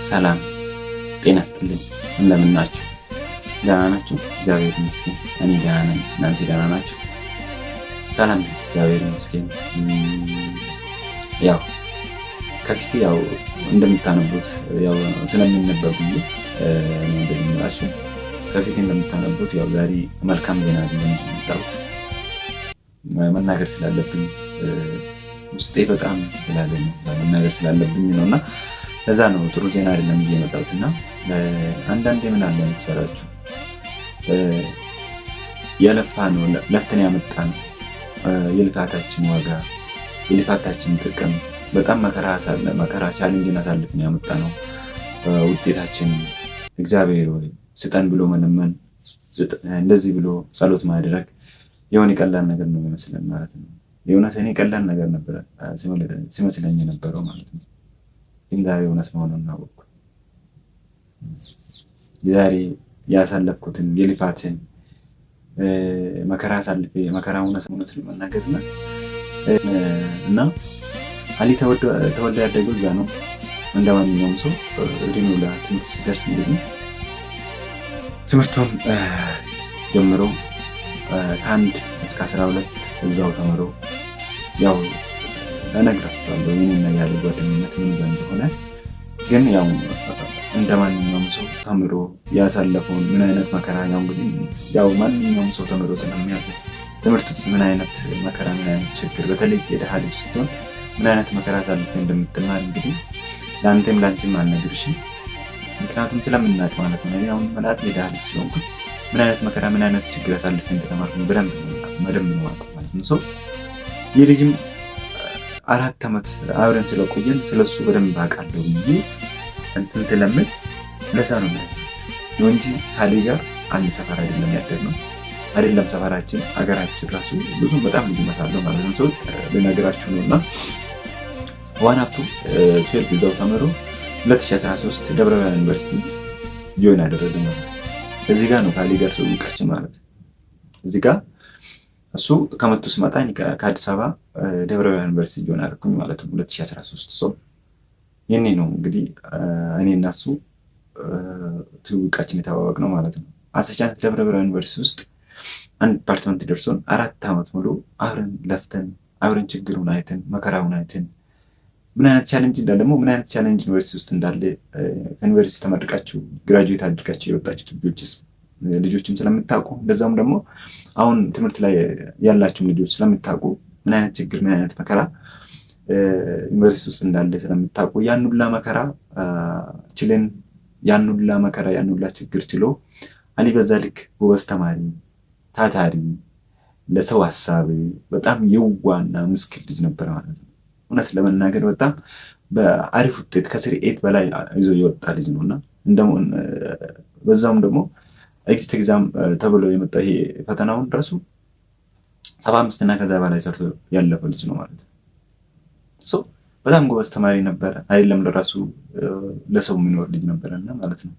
ሰላም ጤና ይስጥልኝ። እንደምን ናችሁ? ደህና ናችሁ? እግዚአብሔር ይመስገን እኔ ደህና ነኝ። እናንተ ደህና ናችሁ? ሰላም ነኝ፣ እግዚአብሔር ይመስገን። ያው ከፊት ያው እንደምታነቡት ያው ስለሚነበብ ብዬ ነው እንደሚላችሁ ከፊት እንደምታነቡት ያው ዛሬ መልካም ዜና አይደለም የመጣሁት፣ መናገር ስላለብኝ ውስጤ በጣም ስላለ ነው መናገር ስላለብኝ ነው። እና ለዛ ነው ጥሩ ዜና አይደለም ይዤ የመጣሁት። እና አንዳንዴ ምን አለ መሰላችሁ፣ የለፋ ነው ለፍተን ያመጣ ነው የልፋታችን ዋጋ የልፋታችን ጥቅም በጣም መከራ መከራ ቻሌንጅን አሳልፈን ያመጣ ነው ውጤታችን እግዚአብሔር ወይ ስጠን ብሎ መለመን፣ እንደዚህ ብሎ ጸሎት ማድረግ የሆነ ቀላል ነገር ነው የሚመስለን ማለት ነው። የእውነት እኔ ቀላል ነገር ነበረ ሲመስለኝ የነበረው ማለት ነው። ግን ዛሬ እውነት መሆኑን አወቅኩ። ዛሬ ያሳለፍኩትን የልፋትን መከራ አሳልፌ መከራ እውነት ለመናገር እና አሊ ተወልዶ ያደገው እዛ ነው። እንደ ማንኛውም ሰው እድሜው ለትምህርት ሲደርስ እንግዲህ ትምህርቱን ጀምሮ ከ1 እስከ 12 እዛው ተምሮ፣ ያው እነግራቸዋለሁ የኔና ያለ ጓደኝነት ምን ጋር እንደሆነ። ግን ያው እንደ ማንኛውም ሰው ተምሮ ያሳለፈውን ምን አይነት መከራ፣ ያው እንግዲህ ያው ማንኛውም ሰው ተምሮ ስለሚያውቅ ትምህርት ውስጥ ምን አይነት መከራ፣ ምን አይነት ችግር፣ በተለይ የድሃ ልጅ ስትሆን ምን አይነት መከራ አሳልፈ እንደምትማር እንግዲህ ለአንተም ለአንቺም አልነግርሽም። ምክንያቱም ስለምናውቅ ማለት ነው። አሁን መላት የድሃ ልጅ ስለሆንኩኝ ምን አይነት መከራ፣ ምን አይነት ችግር አሳልፌ እንደተማርኩኝ በደንብ በደንብ ነው ማለት ነው። So ይህ ልጅም 4 ዓመት አብረን ስለቆየን ስለሱ በደንብ አውቃለሁ ብዬ እንትን ስለምል ለዛ ነው ማለት ነው እንጂ ካሌ ጋር አንድ ሰፈር አይደለም ያደግነው። አይደለም ሰፈራችን፣ ሀገራችን ራሱ ብዙ በጣም ልዩነት አለው ማለት ነው። ሰው ልነግራችሁ ነው። እና 1 up to 12 እዛው ተምሮ 2013 ደብረ ብርሃን ዩኒቨርሲቲ join አደረገ ማለት ነው። እዚህ ጋር ነው ካሌ ጋር ትውውቃችን ማለት ነው። እዚህ ጋር እሱ ከመቱ ስመጣ ከአዲስ አበባ ደብረ ብርሃን ዩኒቨርሲቲ join አደረኩኝ ማለት ነው 2013። So የኔ ነው እንግዲህ እኔ እና እሱ ትውውቃችን የተዋወቅነው ማለት ነው። አሰቻት ደብረ ብርሃን ዩኒቨርሲቲ ውስጥ አንድ department ደርሶን 4 ዓመት ሙሉ አብረን ለፍተን፣ አብረን ችግሩን አይተን፣ መከራውን አይተን፣ ምን አይነት challenge እንዳለ ደግሞ ምን አይነት challenge ዩኒቨርሲቲ ውስጥ እንዳለ ከዩኒቨርሲቲ ተመርቃችሁ graduate አድርጋችሁ የወጣችሁ ልጆችም ስለምታውቁ፣ እንደዛውም ደግሞ አሁን ትምህርት ላይ ያላችሁም ልጆች ስለምታውቁ፣ ምን አይነት ችግር፣ ምን አይነት መከራ ዩኒቨርሲቲ ውስጥ እንዳለ ስለምታውቁ፣ ያን ሁላ መከራ ችለን፣ ያን ሁላ መከራ፣ ያን ሁላ ችግር ችሎ አሊ በዛ ልክ ጎበዝ ተማሪ፣ ታታሪ፣ ለሰው ሀሳብ በጣም የዋህና ምስኪን ልጅ ነበር ማለት ነው። እውነት ለመናገር በጣም በአሪፍ ውጤት ከ 3.8 በላይ ይዞ የወጣ ልጅ ነው። እና በዛውም ደግሞ exit exam ተብሎ የመጣ ይሄ ፈተናውን ራሱ 75 እና ከዛ በላይ ሰርቶ ያለፈ ልጅ ነው ማለት ነው። በጣም ጎበዝ ተማሪ ነበረ። አይደለም ለራሱ ለሰው የሚኖር ልጅ ነበረና ማለት ነው።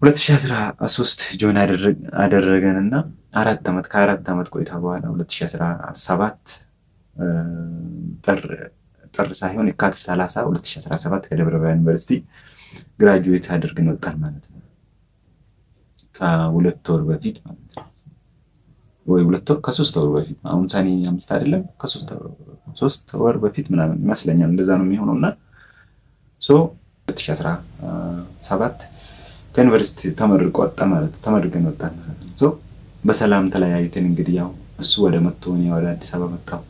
2013 join አደረገን እና 4 ዓመት ከ4 ዓመት ቆይታ በኋላ 2017 ጥር ሳይሆን የካቲት 30 2017 ከደብረ ብርሃን ዩኒቨርሲቲ graduate አድርገን ወጣን ማለት ነው። ከ2 ወር በፊት ማለት ነው። ወይ 2 ወር ከ3 ወር በፊት፣ አሁን ሰኔ 5 አይደለም፣ ከ3 ወር በፊት ምናምን ይመስለኛል፣ እንደዛ ነው የሚሆነው። እና so 2017 ከዩኒቨርሲቲ ተመርቆ ወጣ ማለት ነው። ተመርቀን ወጣን ማለት ነው። So በሰላም ተለያይተን እንግዲህ ያው እሱ ወደ መጥቶ እኔ ወደ አዲስ አበባ መጣሁ።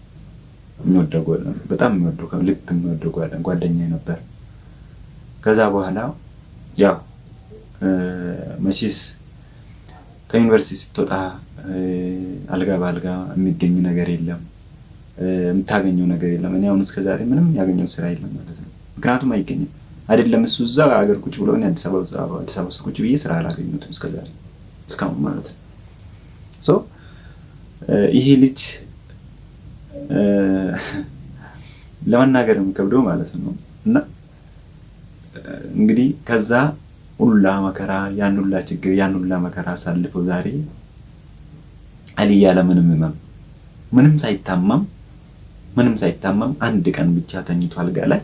የሚወደው፣ በጣም የሚወደው፣ ልብ የሚወደው ጓደኛዬ ነበር። ከዛ በኋላ ያው መቼስ ከዩኒቨርሲቲ ስትወጣ አልጋ በአልጋ የሚገኝ ነገር የለም፣ የምታገኘው ነገር የለም። እኔ አሁን እስከዛሬ ምንም ያገኘው ስራ የለም ማለት ነው። ምክንያቱም አይገኝም። አይደለም እሱ እዛ ሀገር ቁጭ ብሎ እኔ አዲስ አበባ ውስጥ ቁጭ ብዬ ስራ አላገኘሁትም እስከዛሬ እስካሁን ማለት ነው። So ይሄ ልጅ ለመናገር የሚከብደው ማለት ነው። እና እንግዲህ ከዛ ሁላ መከራ፣ ያን ሁላ ችግር፣ ያን ሁላ መከራ አሳልፈው ዛሬ አሊ ያለ ምንም ህመም፣ ምንም ሳይታመም፣ ምንም ሳይታመም አንድ ቀን ብቻ ተኝቶ አልጋ ላይ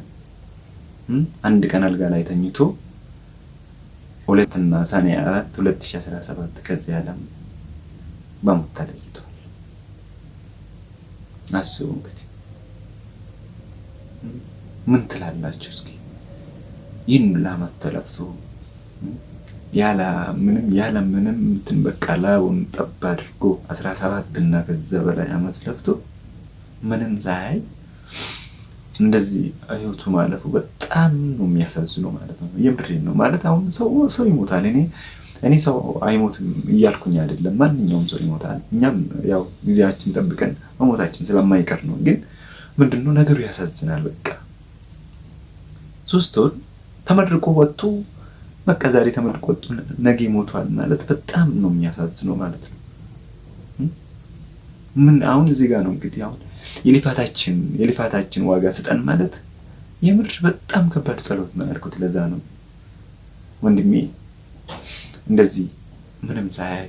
አንድ ቀን አልጋ ላይ ተኝቶ 2ና ሰኔ 4 2017 ከዚህ ዓለም በሞት ተለይቷል። አስቡ እንግዲህ ምን ትላላችሁ? እስኪ ይህን ሁላ ዓመት ተለፍቶ ያለ ምንም ያለ ምንም እንትን በቃ ላቡን ጠብ አድርጎ 17 እና ከዛ በላይ ዓመት ለፍቶ ምንም ሳያይ እንደዚህ ህይወቱ ማለፉ በጣም ነው የሚያሳዝነው ማለት ነው። የምሬን ነው ማለት አሁን ሰው ይሞታል። እኔ ሰው አይሞትም እያልኩኝ አይደለም። ማንኛውም ሰው ይሞታል። እኛም ያው ጊዜያችን ጠብቀን መሞታችን ስለማይቀር ነው። ግን ምንድነው ነገሩ ያሳዝናል። በቃ 3 ወር ተመርቆ ወጥቶ በቃ ዛሬ ተመርቆ ወጥቶ ነገ ሞቷል ማለት በጣም ነው የሚያሳዝነው ማለት ነው። ምን አሁን እዚህ ጋር ነው እንግዲህ አሁን የልፋታችን ዋጋ ስጠን ማለት የምር በጣም ከባድ ጸሎት ነው ያልኩት። ለዛ ነው ወንድሜ እንደዚህ ምንም ሳያይ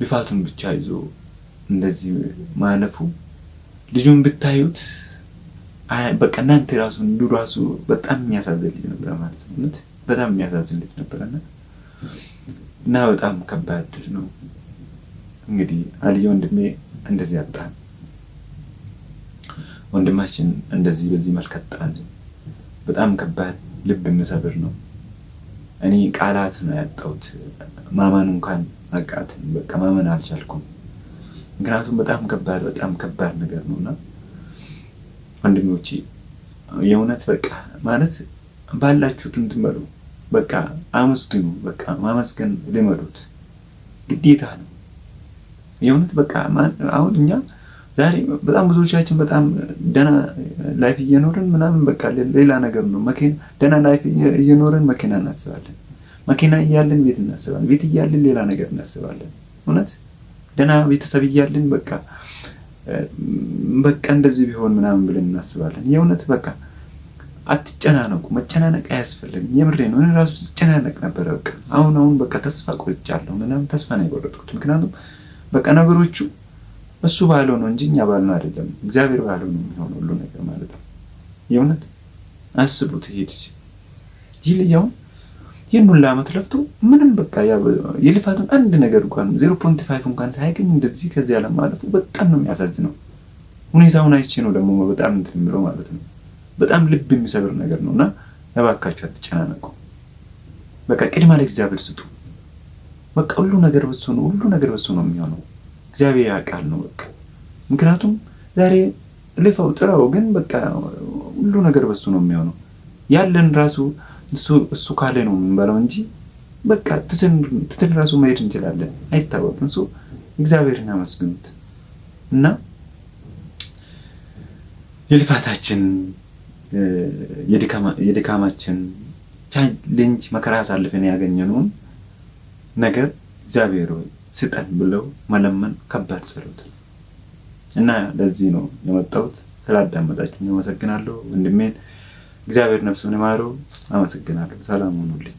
ልፋቱን ብቻ ይዞ እንደዚህ ማለፉ። ልጁን ብታዩት በቃ እናንተ ራሱ እንዱ ራሱ በጣም የሚያሳዝን ልጅ ነበር ማለት ነው። እውነት በጣም የሚያሳዝን ልጅ ነበርና እና በጣም ከባድ ነው። እንግዲህ አልዬ ወንድሜ እንደዚህ አጣን። ወንድማችን እንደዚህ በዚህ መልክ አጣን። በጣም ከባድ ልብ የሚሰብር ነው። እኔ ቃላት ነው ያጣሁት። ማመን እንኳን አቃተኝ። በቃ ማመን አልቻልኩም። ምክንያቱም በጣም ከባድ በጣም ከባድ ነገር ነውና ወንድሞቼ የእውነት በቃ ማለት ባላችሁት እንትን በሉ። በቃ አመስግኑ። በቃ ማመስገን ልመዱት፣ ግዴታ ነው። የእውነት በቃ አሁን እኛ ዛሬ በጣም ብዙዎቻችን በጣም ደህና life እየኖርን ምናምን በቃ ሌላ ነገር ነው። መኪና ደህና life እየኖርን መኪና እናስባለን። መኪና እያለን ቤት እናስባለን። ቤት እያለን ሌላ ነገር እናስባለን። እውነት ደህና ቤተሰብ እያለን በቃ በቃ እንደዚህ ቢሆን ምናምን ብለን እናስባለን። የእውነት በቃ አትጨናነቁ። መጨናነቅ አያስፈልግም። የምሬ ነው። እኔ ራሱ ስጨናነቅ ነበረ። በቃ አሁን አሁን በቃ ተስፋ ቆርጫለሁ ምናምን ተስፋ ነው የቆረጥኩት። ምክንያቱም በቃ ነገሮቹ እሱ ባለው ነው እንጂ እኛ ባልነው አይደለም። እግዚአብሔር ባለው ነው የሚሆነው ሁሉ ነገር ማለት ነው። የእውነት አስቡት። ይሄ ልጅ ይህ ልጅ አሁን ይህን ሁላ ዓመት ለፍቶ ምንም በቃ የልፋቱን አንድ ነገር እንኳን 0.5 እንኳን ሳያገኝ እንደዚህ ከዚህ ዓለም ማለፉ በጣም ነው የሚያሳዝነው። ሁኔታውን አይቼ ነው ደግሞ በጣም እንትን የሚለው ማለት ነው። በጣም ልብ የሚሰብር ነገር ነው እና እባካችሁ አትጨናነቁ። በቃ ቅድሚያ ለእግዚአብሔር ስጡ። በቃ ሁሉ ነገር በሱ ነው፣ ሁሉ ነገር በሱ ነው የሚሆነው። እግዚአብሔር ያውቃል ነው በቃ። ምክንያቱም ዛሬ ልፈው ጥረው፣ ግን በቃ ሁሉ ነገር በሱ ነው የሚሆነው። ያለን ራሱ እሱ ካለ ነው የምንበላው እንጂ በቃ ትተን ራሱ መሄድ እንችላለን፣ አይታወቅም። እሱ እግዚአብሔርን አመስግኑት እና የልፋታችን የድካማችን challenge መከራ አሳልፈን ያገኘነውን ነገር እግዚአብሔር ሆይ ስጠን ብለው መለመን ከባድ ጸሎት ነው እና ለዚህ ነው የመጣሁት። ስላዳመጣችሁ አመሰግናለሁ። ወንድሜን እግዚአብሔር ነፍሱን ይማረው። አመሰግናለሁ። ሰላም ሁኑልኝ።